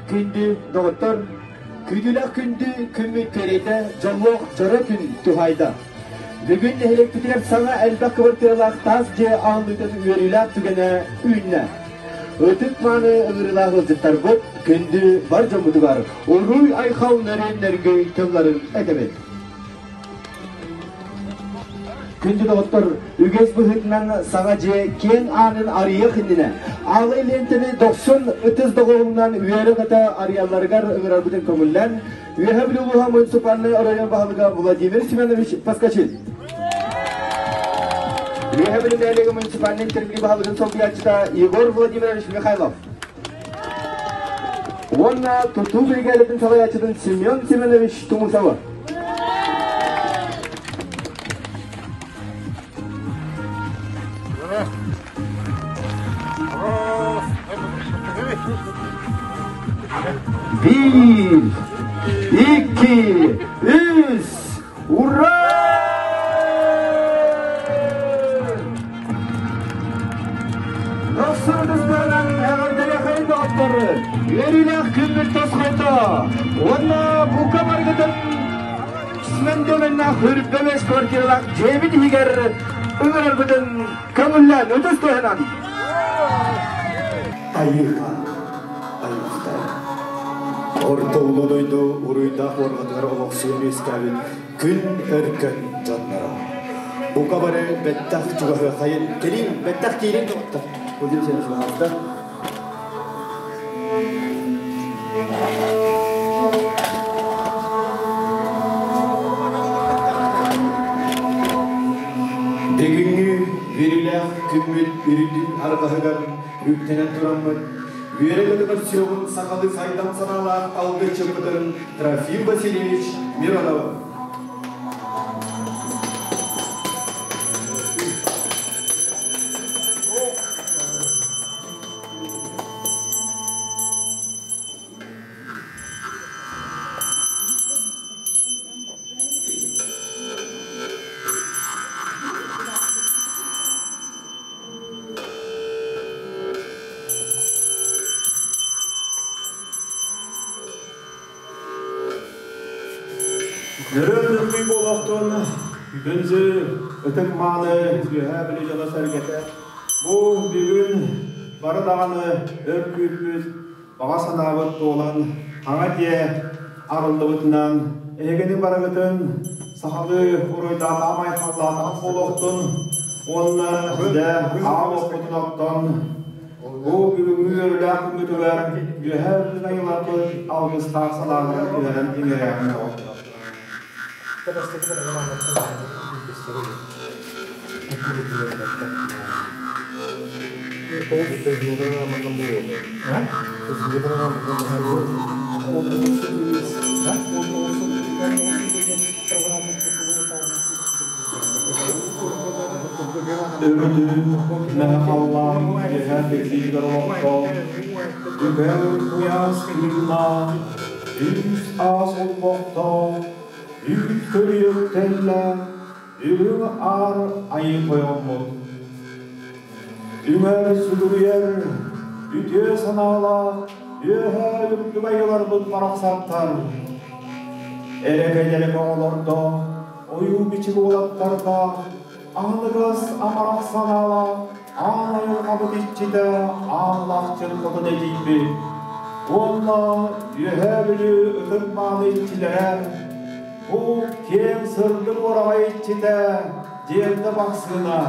Күндү доҕоттор, күнүлэх күндү күммүт кэриэтэ дьоллоох дьоро күн туһаайда. Бүгүн нэһилиэкпитигэр саҥа элбэх кыбартыыралаах таас дьиэ аһыллыытын үөрүүлээх түгэнэ үүннэ. Ытык мааны ыҥырыылаах ыалдьыттарбыт күндү бар дьоммутугар уруй-айхал нөрүөн-нөргүй тылларын этэбит. Күндү доҕоттор, үгэс быһыытынан саҥа дьиэ киэҥ аанын арыйыах иннинэ, аалай лиэнтэни дохсун ытыс доҕуһуолунан үөрэ-көтө арыйалларыгар ыҥырарбытын көҥүллээн, Үөһээ Бүлүү улууһа муниципальнай оройуон баһылыга Владимир Семенович Поскачин. Үөһээ Бүлүү нэһилиэгэ муниципальнай тэрилтэ баһылыгын солбуйааччыта Егор Владимирович Михайлов. Уонна тутуу биригээдэтин салайааччытын Семен Семенович Тумусова. Биир, икки, үс, ура! Дохсун эҕэрдэлэхэй доҕоттору, үөрүүлээх күммүт тосхойдо уонна бука барыгытын Смендэвеннээх үрбэмэс квартиралаах дьиэбит иһигэр ыҥырарбытын көҥүллээн ытыс тыаһынан. Айыыха, аймахтара. Орто улуу дойду уруйдаах уорҕатыгар олохсуйан үөскээбит күн өркөн дьонноро. Бука бары бэттэх чугаһыахайын, кэлин бэттэх киирин доҕоттор. Владимир Семенович, пожалуйста. Бүгүҥҥү үөрүүлээх күммүт үрдүк арҕаһыгар үктэнэн тураммыт, үөрэ-көтө көрсүөҕүн сахалыы сайдам санаалаах алгысчыппытын Трофим Васильевич Миронов. Нөрүөн буолуохтун күнзү ытык мааны үөһээ Бүлүү дьоно-сэргэтэ бу бүгүн бары даҕаны өр күүппүт баҕа санаабыт туолан хаҥа дьиэ арыллыбытынан эһигини барыгытын сахалыы уруйдаатаҕым айхаллаатаҕым буолуохтун уонна дьэ аал уоппутун оттон бу бүгүҥҥү үөрүүлээх күммүтүгэр үөһээ үрдүн айыларбыт алгыстаах салааларын түһэрэн иҥэрээҕин оҕолор. Өрүтүн мэҥэ халлаан үөһээ кирбиигэр олохтоох үкэл куйаас кыыллаах үс аас олбохтоох үүт көрүөктэллээх үрүҥ аар айыы тойоммут үҥэр сүгүрүйэр үтүө санаалаах үөһээ үрдүк айыларбыт барахсаттар эрэкэ-дьэрэкэ оҕолордоох ойуу-бичик уолаттардаах аһыныгас амарах санаалаах аан айылҕабыт иччитэ ааллаах хотун эдьиийбит уонна Үөһээ Бүлүү ытык мааны иччилэрэ бу киэҥ сырдык уораҕай иччитэ Диэнтэ Бахсыына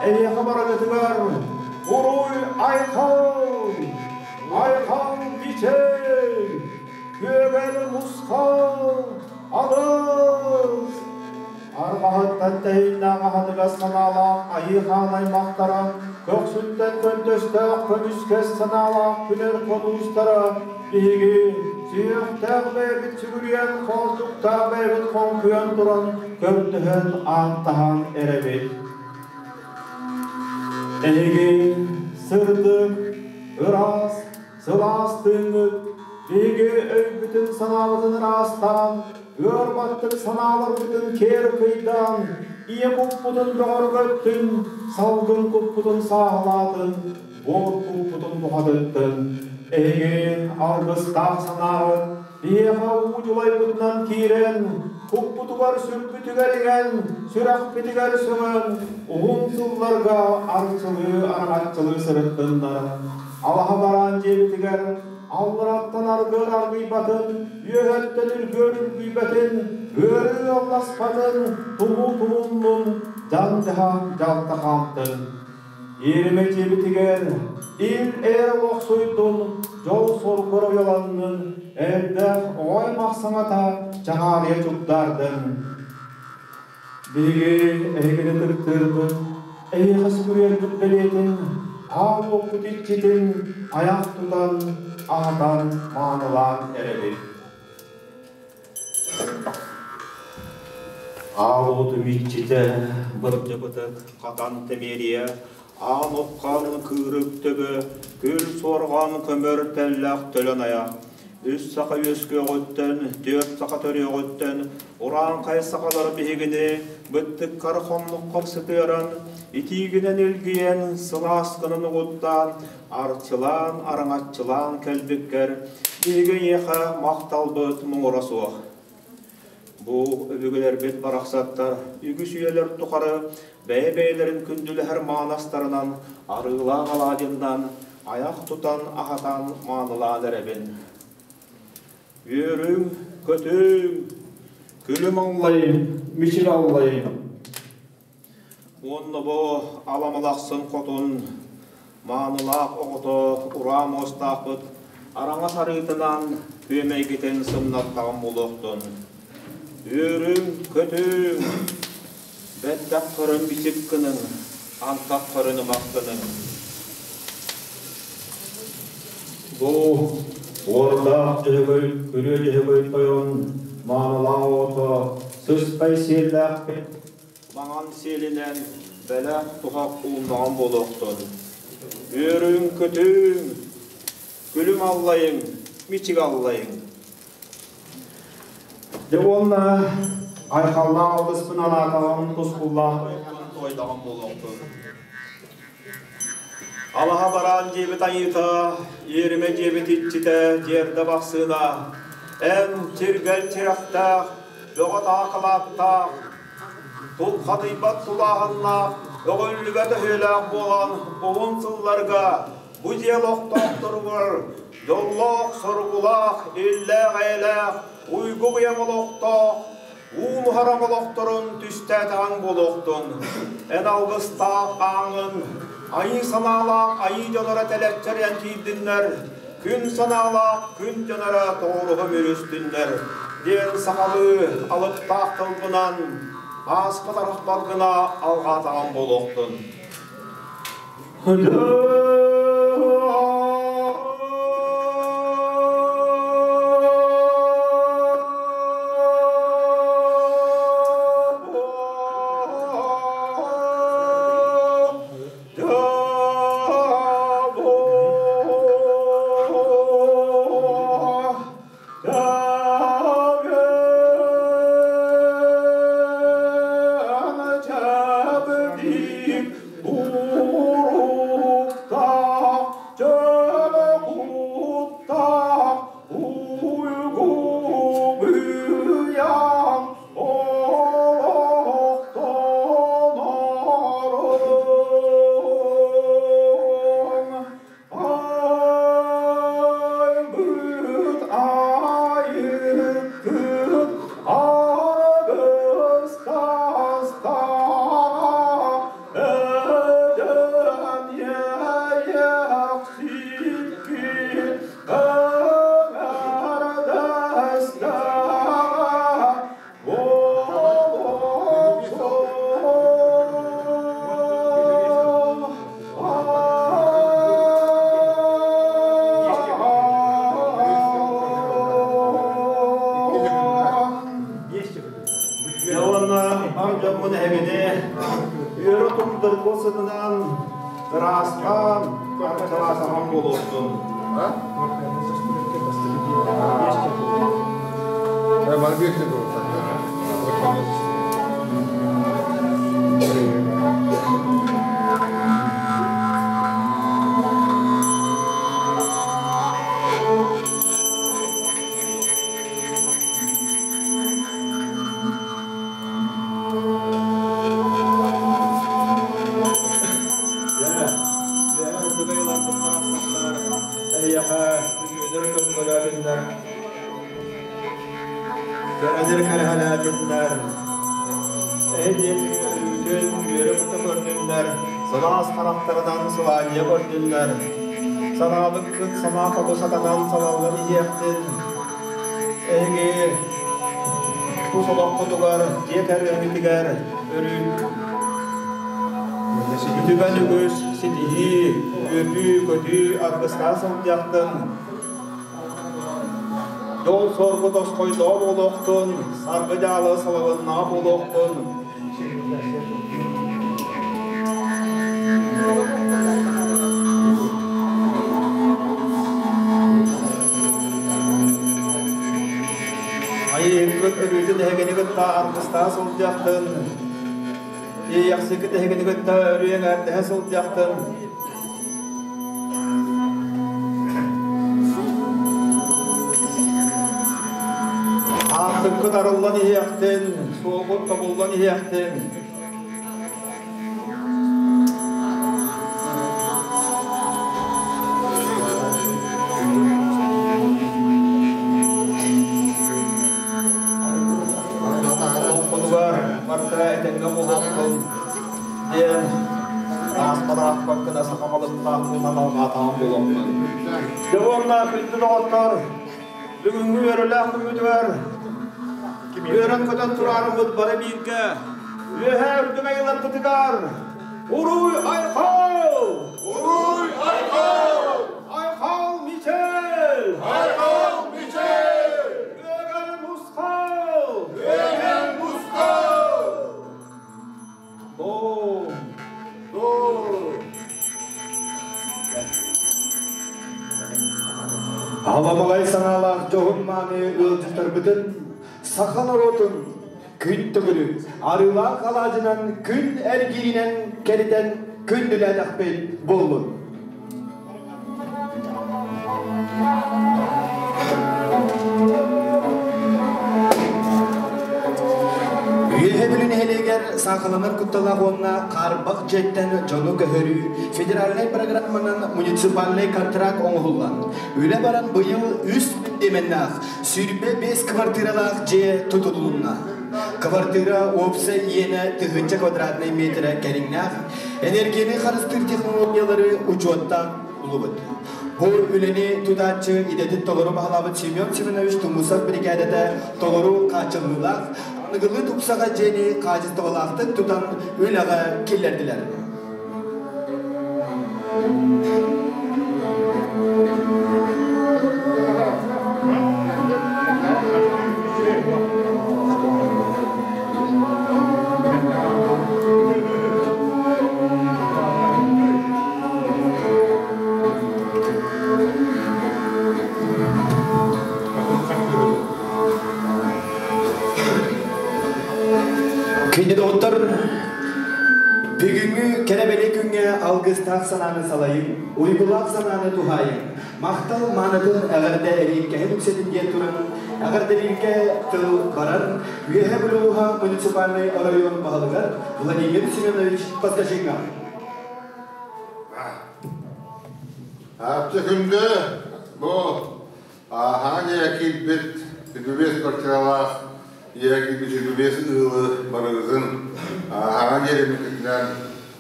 эйиэхэ барыгытыгар уруй айхал айхал кичэй күөгэл мусхал алыс Арҕаһыттан тэһииннээх аһыныгас санаалаах айыы хаан аймахтара, көхсүттэн көнтөстөөх көмүскэс санаалаах күнэр хонуустара биһиги сүһүөхтээх бэйэбит сүгүрүйэн, хоолдьуктаах бэйэбит хоҥкуйан туран көрдөһөн ааттаһан эрэбит. Эһиги сырдык, ыраас, сылаас тыыҥҥыт биһиги өйбүтүн-санаабытын ыраастаан, ыар баттык санааларбытын киэр кыйдаан, ийэ куппутун бөҕөргөттүн, салгын куппутун сааһылаатын, буор куппутун бухатыттын. Эһиги алгыстаах санааҕыт биһиэхэ уу дьулайбытынан киирэн, куппутугар-сүрбүтүгэр иҥэн, сүрэхпитигэр сөҥөн, уһун сылларга арчылыы араҥаччылыы сырыттыннар. Алаһа бараан дьиэбитигэр аллараттан аргыар аргыйбатын, үөһэттэн үргүөр үргүйбэтин, ыарыы алласпатын, тумуу тумуннун, дьаҥ-дьаһах дьалта хаамтын. Иэримэ дьиэбитигэр ил-эр олохсуйдун, дьол-соргу уйаланнын, элбэх оҕо-аймах саҥата чаҕаарыйа чугдаардын. Биһиги эһигини ытыктыырбыт, эһиэхэ сүгүрүйэрбит бэлиэтин, аал уоппут иччитин айах тутан, аһатан, маанылаан эрэбит. Аал уотум иччитэ бырдьыбытык хатан тэмиэрийэ, аан уххан кыырык төбө, күл суорҕан көмөр тэллэх төлөн айах, үс саха үөскүөҕүттэн, түөрт саха төрүөҕүттэн, урааҥхай сахалар биһигини быттыккар хонноххор сытыаран, итиигинэн илгийэн, сылааскынан угуттаан, арчылаан, араҥаччылаан кэлбиккэр биһиги эйиэхэ махталбыт муҥура суох. Бу өбүгэлэрбит барахсаттар үгүс үйэлэр тухары бэйэ-бэйэлэрин күндүлэһэр маанастарынан арыылаах алаадьыннан айах тутан аһатан маанылаан эрэбин. Үөрүҥ, көтүҥ, күлүм аллайын, мичил аллайын. Уонна бу аламалахсын хотун маанылаах оҕото ураа муостаахпыт араҥас арыытынан күөмэйгитин сымнаттаҕым буолуохтун. Үөрүҥ, көтүҥ, бэттэх көрөн бичик гыныҥ, антах көрөн ымах гыныҥ. Бу уордаах дьөһөгөй, күрүө дьөһөгөй тойон маанылаах оҕото сыспай сиэллээхпит Маҥан сиэлинэн бэлэх туһах ууннаҕым буолуохтун. Үөрүҥ-көтүҥ, күлүм аллайыҥ, мичик аллайыҥ. Дьэ уонна айхаллаах алгыспын анаатаҕым тускуллаах туойдаҕым буолуохтун. Алаһа бараан диэбит айыыта, иэримэ диэбит иччитэ тиэрдэ бахсыына, эн тиргэл тирэхтээх, бөҕө таакалааттаах, тулхадыйбат тулааһыннаах, өҕүллүбэт өһүөлээх буолан уһун сылларга бу дьиэ олохтоохторугар дьоллоох-соругулаах, иллээх-эйэлээх, уйгу-быйаҥ олохтоох, уу муһарам олохторун түстээтэҕиҥ буолуохтун. Эн алгыстаах ааҥын, айыы санаалаах айыы дьоноро тэлэччэрийэн киирдиннэр, күн санаалаах күн дьоноро тоҕуруһу мүрүстүннэр диэн сахалыы алыптаах тылбынан ааспат арахпат гына алҕаатаҕым буолуохтун. Уонна бар дьоммун эһигини үөрэ турдарбыт сытынан ыраастаан арчылаатаҕым буолуохтун. көмөлөөтүннэр, кэрэни кэрэһэлээтиннэр, эһи диэки өрүүтүн үөрэ-көтө көрдүннэр, сылаас харахтарынан сылаанньыйа көрдүннэр, санаабыккыт санаа хоту сатанан салаллан иһиэхтин, эһиги тус олоххутугар, дьиэ кэргэҥҥитигэр өрүү үтүмэн үгүс ситиһии, үөрүү-көтүү аргыстаан сылдьыахтын, дьол-соргу тосхойдоо буолуохтун, саргы-дьаалы салалыннаах буолуохтун. Айыыһыккыт өрүүтүн эһигини кытта аргыстаан сылдьыахтын, Иэйэхсиккит эһигини кытта өрүү эҥээрдэһэ сылдьыахтын. Аартыккыт арыллан иһиэхтин, суолгут тобуллан иһиэхтин. Олоххутугар барыта этэҥҥэ буолуохтун диэн ааспатаахпаккына саха балыктаах туһунан алҕаатаҕым буолуохтун. Дьэ уонна күндү доҕоттор, бүгүҥҥү үөрүүлээх күммүтүгэр үөрэн-көтөн тураарыммыт бары бииргэ үөһээ үрдүк айыларбытыгар Уруй Айхал! Уруй Айхал! Айхал Мичел! Айхал Мичел! Үөгэн Мусхал! Үөгэн Мусхал! Дом! Дом! Аламаҕай санаалаах дьоһун-мааны ыалдьыттарбытын саха норуотун күн төгүрүк арыылаах алаадьынан күн эргииринэн кэритэн күндүлээтэхпит буоллун. Үөһэ Бүлүү нэһилиэгэр саахаланар кутталаах уонна хаарбах дьиэттэн дьону көһөрүү федеральнай программанан муниципальнай контракт оҥоһуллан, үлэ баран быйыл үс диэмэннээх 25 квартиралаах дьиэ тутулунна. Квартира уопсай иэнэ тыһыынча квадратнай метрэ кэриҥнээх, энергияны харыстыыр технологиялары учуоттаан улубут. Бу үлэни тутааччы идэтин толору баһылаабыт Семен Семенович Тумусов биригээдэтэ толору хааччыллыылаах, аныгылыы тупсаҕай дьиэни хаачыстыбалаахтык тутан үлэҕэ киллэрдилэр. Күндү доҕоттор, бүгүҥҥү кэрэ-бэлиэ күҥҥэ алгыстаах санааны салайыҥ, уйгулаах санааны туһаайыҥ, махтал маанытын эҕэрдэ эриэккэһин үксэтин диэн туран, эҕэрдэлииргэ тыл барар Үөһээ Бүлүү улууһа муниципальнай оройуон баһылыгар Владимир Семенович Поскачиҥҥа. Апчы күндү бу Аһаан ийэ киирбит үбүбүөс квартиралаах ийэ киирбит үбүбүөс ыалы барыгытын аһаан дьиэриммитинэн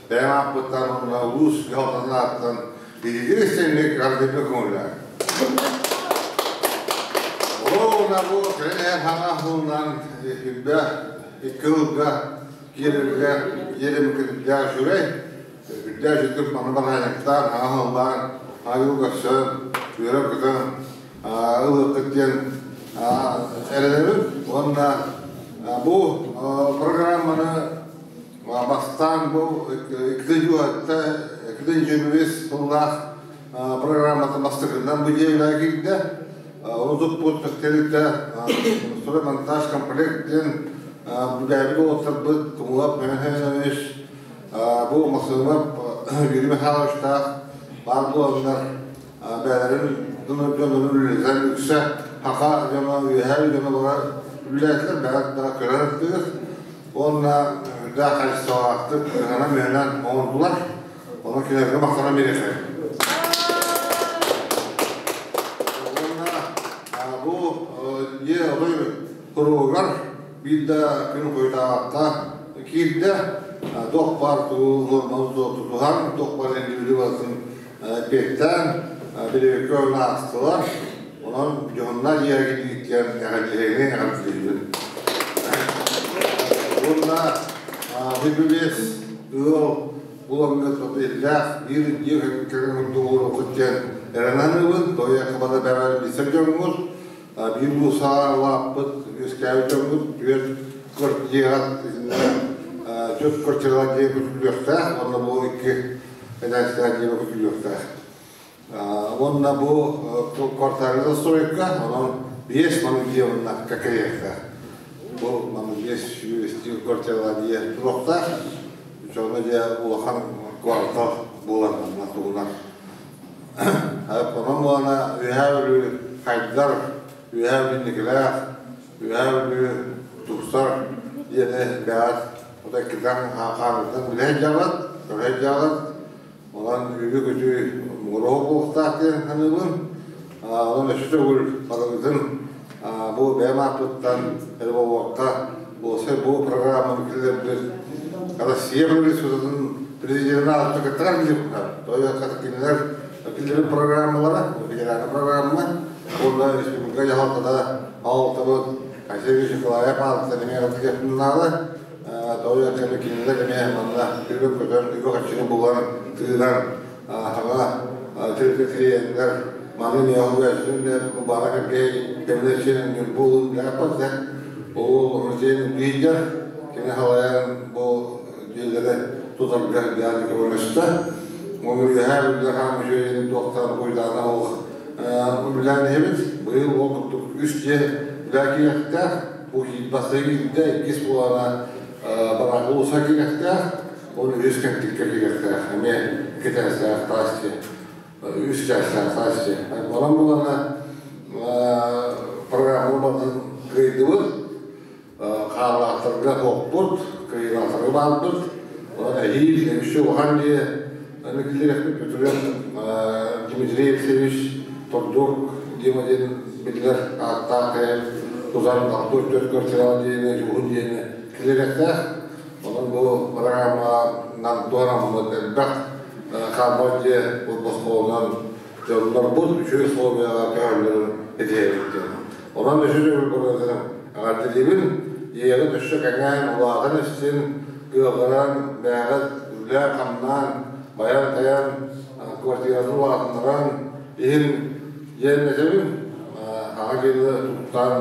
бэйэм ааппыттан уонна улуус дьаһалтатын ааттан биһиги истиҥник ардыйбы көҥүллээн. Олоҕуна бу кэлин эр хаҥа уһунан үрбэ икки ылга киирэргэ дьиэриммитинэн үчүгэй Үрдээх үрдүк маны бараайахтаан, аһыллаан, айыл көрсөн, үөрэн-көтөн ылыаххыт диэн эрэнэбин. Уонна бу программаны бастаан бу 2025 сыллаах программата бастакынан бу дьиэ киирдэ. Ону туппут тэрилтэ монтаж комплект диэн бүдээбит уолаттарбыт Тумулап Михайлович Бу Максимов Юрий Михайловичтаах баар буоланнар бэйэлэрин дьонун үлэлэтэн үксэ саха дьоно, үөһээ дьоно бара үлэлээтилэр, бэйэ да көрөр ардыгыр. Уонна үрдээх хаачыстыбалаахтык кыһанан-мүһэнэн оҥордулар. Ону кинилэргэ махтанан биэриэххэ. Уонна Бу дьиэ отой туругар биир да күн хойутаабакка киирдэ. Туох баар нуорманы тутуһан, туох баар индивидуалын эппиэттээн, бирибиккэ аастылар. Онон дьоһуннар дьиэ киирдиэн эҕэрдэлиэҕин эҕэрдэлиибин. Уонна бүбүбүс ыал буламмыт иллээх биир дьиэ кэргэн курдук олоруоххут диэн эрэнэн ылын, тойо хабата бэҕэр билсэр дьоҥҥут, биир улуусаҕа улааппыт, үөскээбит дьоҥҥут түөрт квартираҕа түөрт квартиралаах дьиэ көтүллүөхтээх, уонна бу икки этээстээх дьиэ көтүллүөхтээх. Уонна бу квартальный застройка, онон биэс маны дьиэ уонна кэкэйиэхтээх. Бу маны биэс юристик квартиралаах дьиэ туруохтаах. Оччоҕуна дьиэ улахан квартал буолар манна тугунан. Онон буолана Үөһээ Бүлүү хайдар, Үөһээ Бүлүү инникилээх, Үөһээ Бүлүү тупсар диэни бэҕэт отаккитан хаамыттан билэ сылдьаҕыт, көрө сылдьаҕыт. Онон үбү-күтүү муҥуруһу буолуохтаах диэн саныыбын. Онон өссө төгүл барыбытын бу бэйэм ааппыттан эрэ буолуохха, уопсай бу программаны киллэрбит Россия правительствотын президенин аатыттан кыттыгар билиэххэ. Тоҕо кинилэр киллэрбит программалара, федеральная программа, уонна республика дьаһалтата аҕалтабыт Алексей Николаев аатыттан эмиэ кыттыгыахпын наада. Тоҕо кэлэ кинилэр эмиэ манна үбү-көтөн, үбү-харчыны булан, тыынан саҥа тэрилтэ тэрийэннэр маны эмиэ оһугайсыннар баара кэргэһи кэминэ сиэн ньурбуулун дьааппат ол ону сиэн биирдэр кини халайан бу дьиэлэри тутарга диэн көмөлөстө. Оны үөһээ Бүлүү хаан үчүгэйин туохтан буйдаана ол үлэлээн иһэбит. Быйыл ол курдук үс дьиэ үлэ киириэхтээх. Бу бастакы киирдэ, иккис буолана бараах улууса киириэхтээх, ол үһүс кэнтиккэ киириэхтээх. Эмиэ икки этээстээх таас дьиэ, үс этээстээх таас дьиэ. Онон булана программа барытын кыайдыбыт. Хаалаахтарга туохпут, кыайыылаахтарга баарбыт. Онон эһиил өссө улахан дьиэ киллэриэхпит Петров Дмитрий Алексеевич Тордук Дима диэн биллэр ааттаах кэлэн тутан алтыыр төрт квартиралаах дьиэни, уһун дьиэни киллэриэхтээх. Онон бу программанан туһанаммыт элбэх хаалбат дьиэ босхолонон дьоннорбут үчүгэй условияҕа көһөллөрүн этиһэбит диэн. Онон өссө төгүл эҕэрдэлиибин, дьиэҕит өссө кэҥээн, улаатан истин, кыаҕыран, бэйэҕит үлэлээн-хамнаан, байан-тайан, квартиратын улаатыннаран иһин диэн этэбин. Аҕа киһини туттан,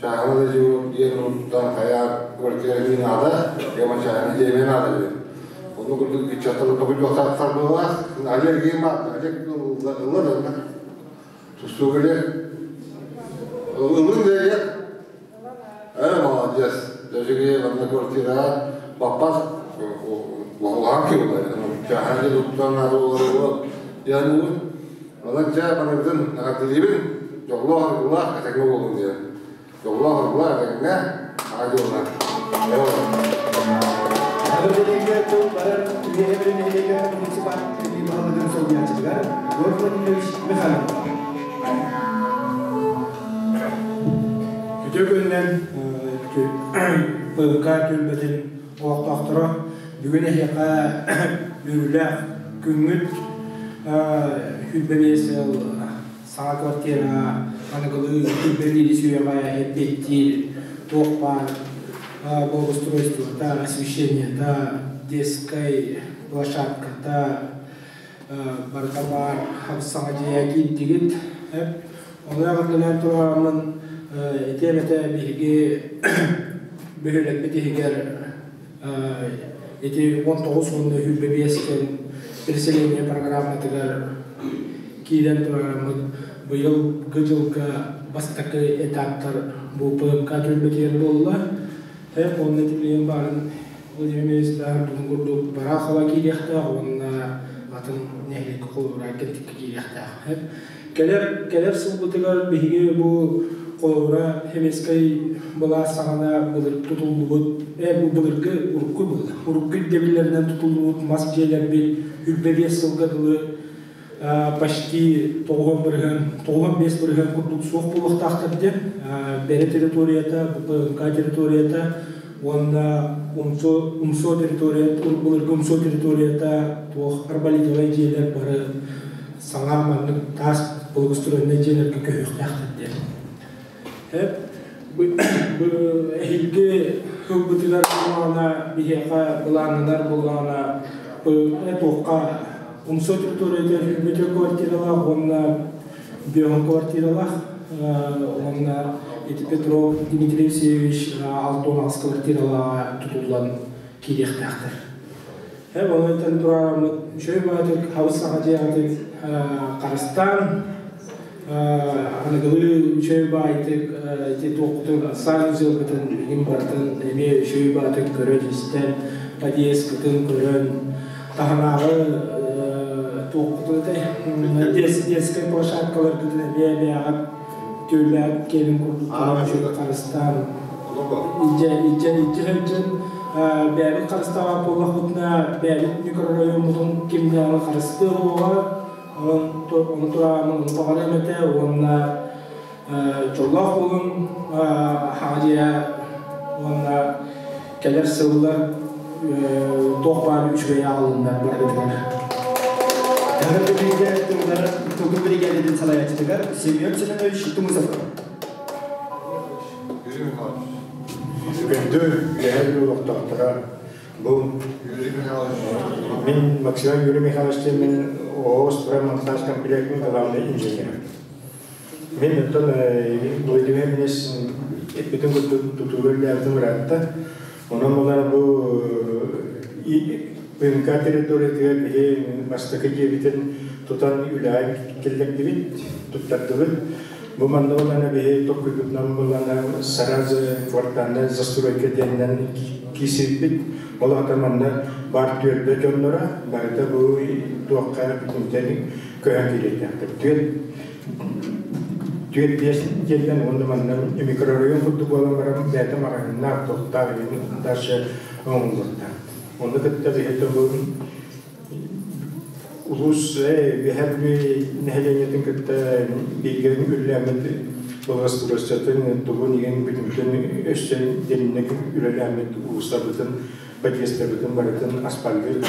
чааһына да диэн туттан хайаан квартира мин наада, яма чааһына дьиэмэ наада диэн. Онно курдук ыччаттар токуйдуохтаахтар быһыылаах. Аллергия баар, ылла да Тустуу кэлиэ. Ылын диэйэ. Э, молодец. Даже манна квартираҕа баппат улахан киһи буолар. Чааһын туттан наада буолар диэн Онон дьэ барыбытын эҕэрдэлиибин. Дьоллоох аргылаах этэҥҥэ буолуҥ диэн. Дьоллоох аргылаах этэҥҥэ аҕа дьылына. Эҕэрдэлииргэ тыл барар Үөһээ Бүлүү нэһилиэгэ муниципальнай баһылыгын солбуйааччытыгар Егор Владимирович Михайлов. Үтүө күнүнэн ПВК түөлбэтин олохтоохторо бүгүн эһиэхэ үөрүүлээх күҥҥүт 25 сыл саҥа квартираҕа аныгылыы 25 үйэҕэ эппиэттиир туох баар благоустройствота, освещениета, детскай площадката барыта баар саҥа дьиэ киирдигит. Ону эҕэрдэлээн турараммын ити эбэтэ биһиги бөһүөлэкпит иһигэр ити 19 уонна 25 кэн переселение программатыгар киирэн турараммыт быйылгы дьылга бастакы этаптар бу ПМК түөлбэтигэр буолла. Уонна ити баарын Владимир Миристээх бүгүн курдук Барахова киириэхтээх уонна атын нэһилиэккэ холобура кэнтиккэ киириэхтээх. Кэлэр кэлэр сылбытыгар биһиги бу холобура Хемецкэй былаас саҕана былыр тутуллубут бу былыргы урукку урукку ирдэбиллэринэн тутуллубут мас дьиэлэрбит 25 сылга дылы Почти 90%, 95% курдук суох буолуохтаахтар диэн. Бэрэ территорията, БПМК территорията уонна Умсо территорията, былыргы Умсо территорията туох арболитовай дьиэлэр бары саҥа маннык таас благоустроеннай дьиэлэргэ көһүөхтээхтэр диэн. Бу эһиилги ылбытыгар буоллаҕына биһиэхэ былааннанар буоллаҕына туохха Умсо территорията 100 квартиралаах уонна 5 квартиралаах уонна ити Петров Дмитрий Евсеевич 68 квартиралааҕа тутуллан киириэхтээхтэр. Онон турараммыт үчүгэй баҕатык хабыс саха дьиэҕитин харыстаан аныгылыы үчүгэй баайтык ити туохпутун санузелгытын билигин барытын эмиэ үчүгэй баайтык көрөн-истэн подъездкытын көрөн таһынааҕы туохпутун детскай площадкаларгытын эмиэ бэйэҕит түөлбэҕит киэнин курдук үчүгэй харыстаан илдьэ илдьэ илдьэ сылдьан бэйэбит харыстаабат буоллахпытына бэйэбит микрорайоммутун кимнээҕи харыстыа буолуоҕа. Ону турааммын ону баҕарыам этэ уонна дьоллоох буолуҥ хаадьыйа уонна кэлэр сыллар туох баар үчүгэй аҕалыннар барыгытыгар. Эҕэрдэ тылларын тутуу биригээдэтин салайааччытыгар Семен Семенович Тумусовка. Күндү үлэһит олохтоохторо, бу мин Максим Юрий Михайлович диэммин ООО «Строймонтаж» комплектын главный инженерэ. Мин оттон Владимир Минес эппитин курдук тутууга үлэлээбитим ыраатта. Онон булар бу ПМК территориятыгар биһи бастакы дьиэбитин тутан үлэҕэ киллэрдибит, туттардыбыт. Бу манна булана биһи токкуйбутунан булана сразу квартальная застройка диэннэн киирсибиппит. Ол аата манна баар түөлбэ дьонноро барыта бу туохха бүтүнтэн көһөн киириэхтээхтэр. Түөл түөрт биэс диэннэн уонна манна микрорайон курдук буолан баран бэйэтэ маҕаһыыннаах, туохтаах дальше оҥоһуллуохтаах. Онно кытта биһиги бу улуус Үөһээ Бүлүү нэһилиэнньэтин кытта бииргэ үлэлээммит благоустройствотын тугун иһин бүтүнтэн өссө дириҥник үлэлээммит улуустарбытын подъездтарбытын барытын аспальдыыр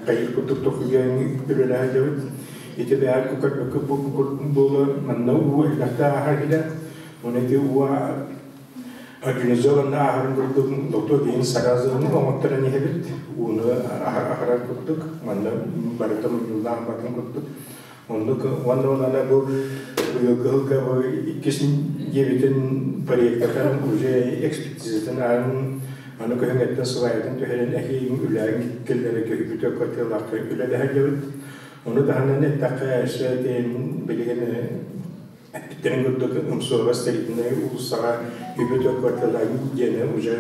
хайыр курдук токуйан үлэлээдибит. Ити бэйэ көрбөккө буола манна уу элбэхтэ ааһар килэ. Оны ити уу организованно ааһарын курдук лото диэн саразыны оҥотторон иһэбит. Ууну аһарар курдук манна барыта мунньуллаан батын курдук. Оннук уонна онана бу быйылгы бу иккис диэбитин проектатын уже экспертизатын аан аны көһүҥэттэн сылайатын түһэрэн эһиин үлээн киллэрэ көһүбүтэ кытыылаахха үлэлэһэр дьабыт. Ону таһынан эттэххэ өссө билигин эппиттэрин курдук Умсуоба Столичнай уулуссаҕа үбү квартиралаан диэни уже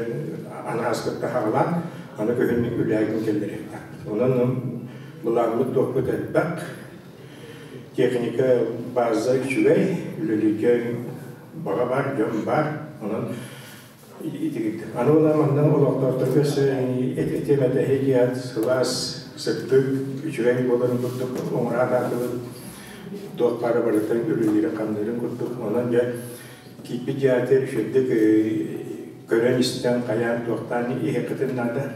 анаһас кытта хаалаан аны күһүн үлээгин киллэриэхтээхпит. Онон былааммыт туохпут элбэх. Техника база үчүгэй, үлэлииргэ баҕа баар, дьон баар. Онон аны уонна манна олохтоохторго өссө этиэм этэ эһиги сылаас, сырдык, үчүгэй буоларын курдук оҥоро атаатыбыт. Туох баара барыта үлэлиирин-хамныырын курдук. Онон дьэ киирбит дьиэҕитигэр үчүгэйдик көрөн-истэн, хайаан, туохтаан иһиэххитин наада.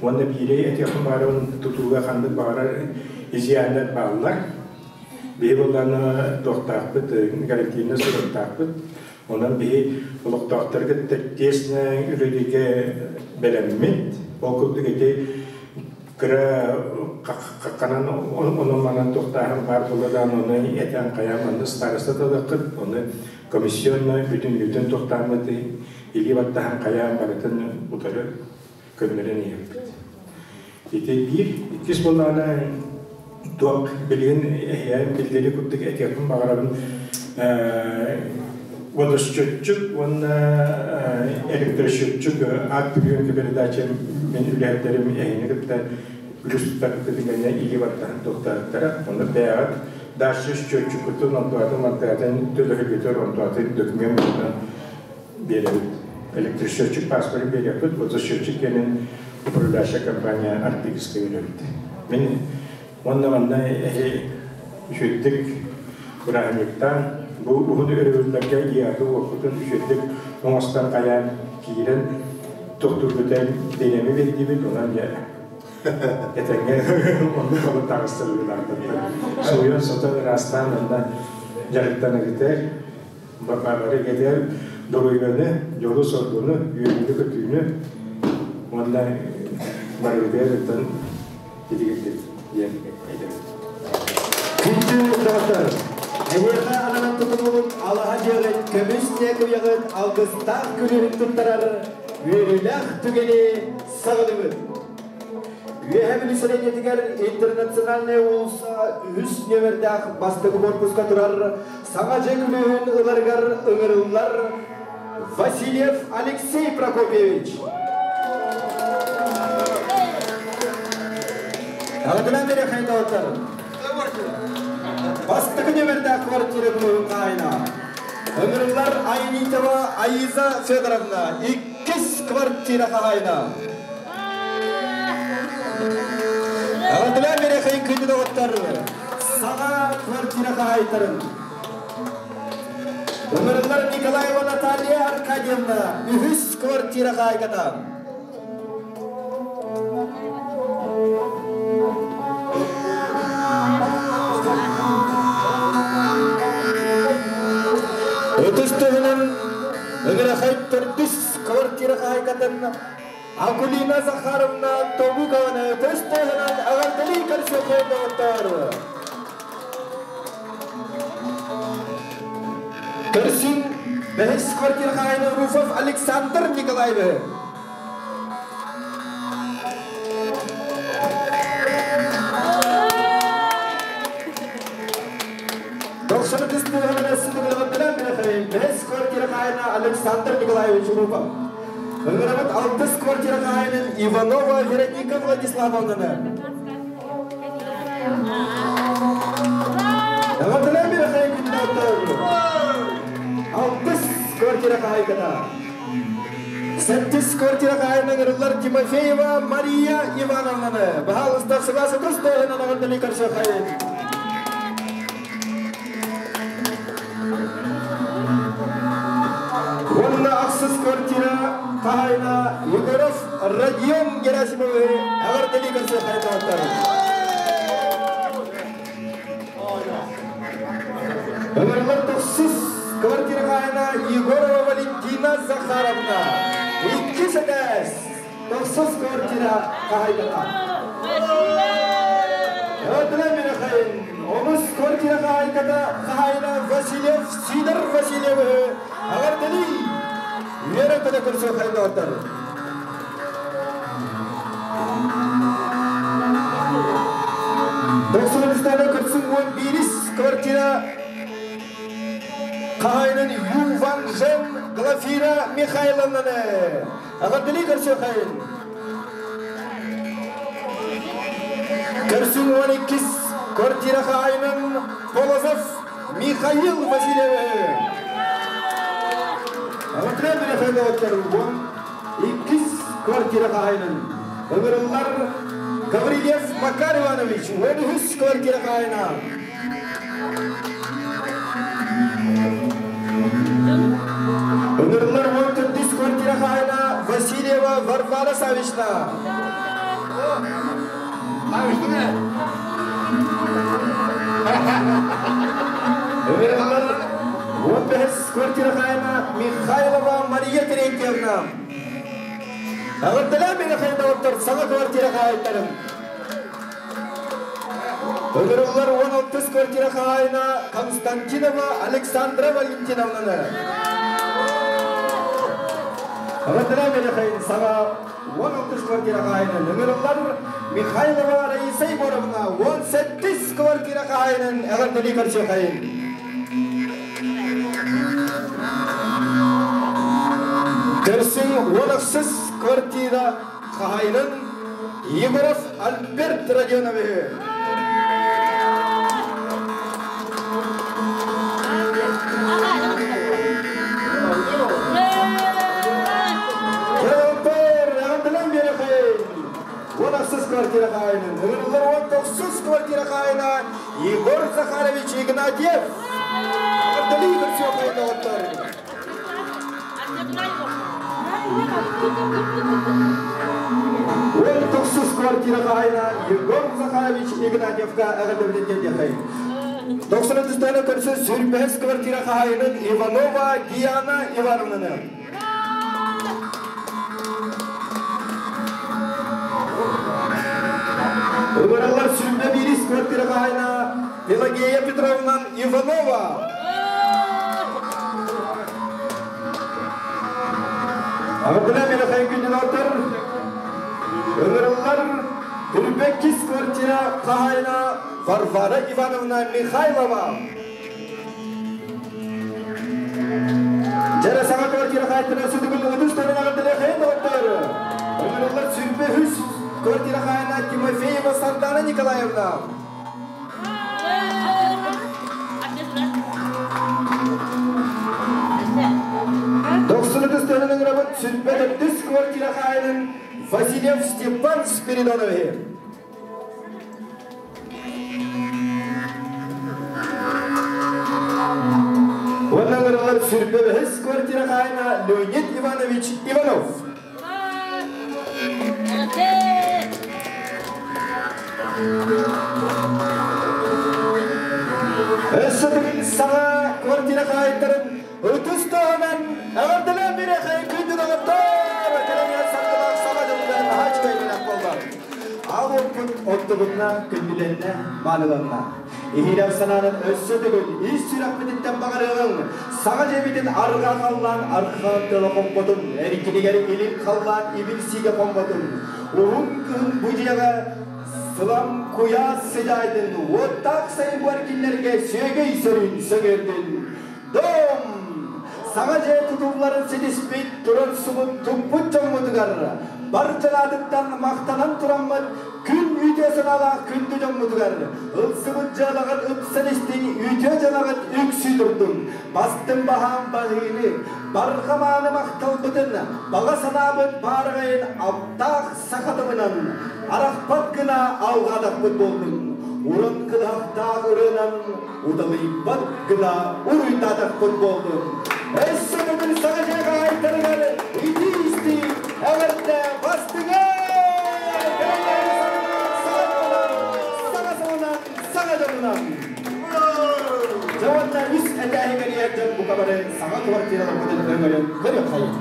Уонна биири этиэхпин баҕарабын, тутууга ханнык баҕарар изъяннар бааллар. Биһи буоллаҕына туохтаахпыт, гарантийнай суруктаахпыт. Онон биһи олохтоохтору кытта тесно үлэлииргэ бэлэммит. Ол курдук ити кыра хахханан онон-манан туохтааһын баар буолла даҕаны ону этэн хайаан манна староста талыаххыт, ону комиссионнай бүтүннүүтүн туохтааммыт илии баттаһан хайаан барытын утары көннөрөн иһэппит. Ити биир, иккис буоллаҕына туох билигин эһиэм биллэри курдук этиэхпин баҕарабын водосчетчик уонна электросчетчик ат приемка передача мин үлэһиттэрим эһини кытта плюс тутарбытын илии баттаһан туохтаахтара онно бэйэҕит дальше счетчиккутун онтуатын мантыатын төлөһүгүтэр онтуатын документ биэрэбит. Электросчетчик паспорын биэриэхпит, водосчетчик диэнин управляющая компания Арктическая биэрэбит. Мин уонна манна эһи Үчүгэйдик бырааһынньыктаан, бу уһун өрөбүллэргэ иэҕи уоппутун үчүгэйдик оҥостон хайаан киирэн тохтуурбутун бириэмэ биэрдибит, онон дьэ этэҥҥэ оннук олох таҕыстырыылаахтар. Суйан сотон ыраастаан онно дьарыктаныгытар, бары кэтэр доруйганы, дьолу-соргуну, үөрүүнү-көтүүнү уонна барыгытыгар ыттан итигирдик диэн этэбит. Күндү доҕоттор, эһиэхэ ананан тутуллубут алаһа дьиэҕит көмүс ньэкуйаҕыт алгыстаах күлүүһүн туттарар үөрүүлээх түгэни саҕалыыбыт. Үөһэ Бүлүү сэлиэнньэтигэр Интернациональная уулусса үһүс нүөмэрдээх бастакы корпуска турар саҥа дьиэ күлүүһүн ыларыгар ыҥырыллар Васильев Алексей Прокопьевич. Аҕатынан берехай доҕоттор. Бастакы нүөмэрдээх квартира күлүүһүн хаайына. Ыҥырыллар Айнитова Аиза Федоровна иккис квартира хаһаайына. Аҕатынан берехай күндү доҕоттор. Саҥа квартира хаһаайыттарын. Ыҥырыллар Николаева Наталья Аркадьевна үһүс квартира хаһаайката. Ытыс тыһынан ыҥырахай төрдүс квартира хаһаайкатын Акулина Захаровна Тобукованы ытыс тыһынан эҕэрдэлии көрсүөххэ доҕоттор. Көрсүн бэһис квартира хаһаайына Руфов Александр Николаевич. Бэс квартира хаайына Александр Николаевич Руфов. Ыҥырабыт алтыс квартира хаайынын Иванова Вероника Владиславовнаны. Алтыс квартира хаһаайката. Сэттис квартира хаһаайына ыҥырыллар Тимофеева Мария Ивановнаны. Баһаалыста сылаас ытыс тыаһынан эҕэрдэлии көрсүөххэйин. Уонна ахсыс квартира хаһаайына Егоров Родион Герасимовы эҕэрдэлии көрсүөххэйин доҕоттор. Ыҥырыллар тохсус квартира хаһаайына Егорова Валентина Захаровна. Иккис этээс тохсус квартира хаһаайката. Онус квартира хаһаайката хаһаайына Васильев Сидор Васильевы эҕэрдэлии үөрэ-көтө көрсүөххэйин доҕоттор. Дохсун көрсүн 11 квартира хаһаайынын Ю Ван Жен Глафира Михайловнаны эҕэрдэлии көрсүөххэйин. Көрсүн 12 квартира хаһаайынын Полозов Михаил Васильевы. Иккис квартира хаһаайынын ыҥырыллар Гаврильев Макар Иванович 13 квартира хаһаайына. Ыҥырыллар 14 квартира хаһаайына Васильева Варвара Савична. Ыҥырыллар 15 квартира хаһаайына Михайлова Мария Терентьевна. Эҕэрдэлээн миэхэ доҕоттор саҥа квартира хаһаайыттарын. Ыҥырыллар 16 квартира хаһаайына Константинова Александра Валентиновнаны. Эҕэрдэлээн миэхэ саҥа 16 квартира хаһаайынын ыҥырыллар Михайлова Раиса Егоровна 18 квартира хаһаайынын эҕэрдэлии көрсүөххэйин. Көрсүн 16 квартира хаһаайынын Егоров Альберт Родионовиһы. 16 квартира хаһаайынын, ыҥырыллар 19 квартира хаһаайына Егор Захарович Игнатьев. Ардали көрсүөхайын доҕоттор. Он тохсус квартира хаһайына Егор Захарович Игнатьевка эҕэрдэбитин тиэрдиэхэй. 93 көрсө сүрбэһис квартира хаһайынын Иванова Диана Ивановнаны. Ыҥыраллар сүрбэ биирис квартира хаһайына Пелагея Петровна Иванова. Ардына Михаил күндүлаатар ыҥырыллар Түрбэккис квартира хаһайына Варвара Ивановна Михайлова. Дьэрэ саҥа квартира хаайтына сүтүгүн ытыс тонун аҕырдылы хайын доҕоттор. Ыҥырыллар сүрбэ үс квартира хаайына Тимофеева Сардана Николаевна. Дохсун ытыс тонун ыҥырабыт сүрбэ төрдүс квартира хаайынын Васильев Степан Спиридонович. Уонна ыҥырыллар сүрбэ бэһис квартира хаайына Леонид Иванович Иванов. Өссө төгүл саҥа квартира хаайыттарын ытыс туһунан эҕэрдэлээн бириэхэй күндү доҕоттор! Кэлэн саргылаах саҥа дьылга наһаа үчүгэй бэлэх буолла. Ал оппут оттубутна, күндүлэннэ, мааныланна. Иһирэх санаанын өссө төгүл ис сүрэхпититтэн баҕарыаҕыҥ. Саҥа дьиэбитин арҕаа халлаан архаан тыла хоммотун, эркинигэр илин халлаан ибил сиигэ хоммотун. Уһун кыһын бу дьиэҕэ сылам куйаас сыдьаайдын, уоттаах сайын бу эркиннэргэ сүөгэй сөрүүн сөҥүөрдүн. Дом! Саҥа дьиэ тутулларын ситиспит, турар субут туппут дьоммутугар бар дьанаатыттан махтанан тураммыт күн үтүө санаалаах күндү дьоммутугар ылсыбыт дьыалаҕыт ыпсан истиҥ, үтүө дьыалаҕыт үксүү турдун. Бастыҥ баһаам баһыыны, барҕа мааны махталбытын, баҕа санаабыт баараҕайын аптаах саха тылынан арахпат гына алҕаатахпыт буоллун. Уран кылыһахтаах ырыанан уталыйбат гына уруйдаатахпыт буоллун. Өссө төгүл саҥа дьиэ хаһаайыттарыгар итии-истиҥ эҕэрдэ бастыҥа! Саҥа сылынан, саҥа дьолунан! Дьэ уонна үс этээһи кэрийэр дьон бука бары саҥа квартираларбытын өҥөйөн көрүөххэйиҥ.